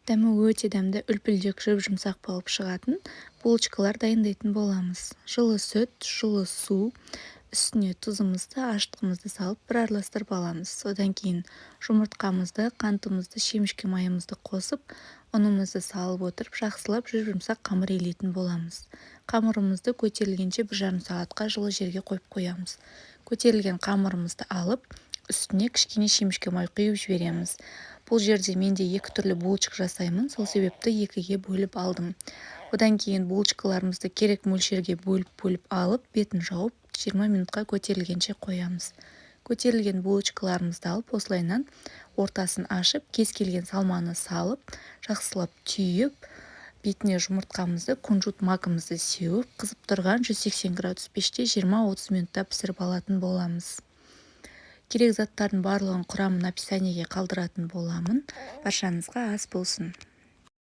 Дәмі өте дәмді, үлпілдек, жұп-жұмсақ болып шығатын булочкалар дайындайтын боламыз. Жылы сүт, жылы су, үстіне тұзымызды, ашытқымызды салып, бір араластырып аламыз. Одан кейін жұмыртқамызды, қантымызды, шемішке майымызды қосып, ұнымызды салып отырып, жақсылап жұп-жұмсақ қамыр илейтін боламыз. Қамырымызды көтерілгенше 1,5 сағатқа жылы жерге қойып қоямыз. Көтерілген қамырымызды алып, үстіне кішкене шемішке май құйып жібереміз. Бұл жерде менде екі түрлі булочка жасаймын, сол себепті екіге бөліп алдым. Одан кейін булочкаларымызды керек мөлшерге бөліп-бөліп алып, бетін жауып, 20 минутқа көтерілгенше қоямыз. Көтерілген булочкаларымызды алып, осылайынан ортасын ашып, кез келген салманы салып, жақсылап түйіп, бетіне жұмыртқамызды, кунжут магымызды сеуіп, қызып тұрған 180 градус пеште 20-30 минутта пісіріп алатын боламыз. Керек заттардың барлығын, құрамын описаниеге қалдыратын боламын. Баршаңызға ас болсын!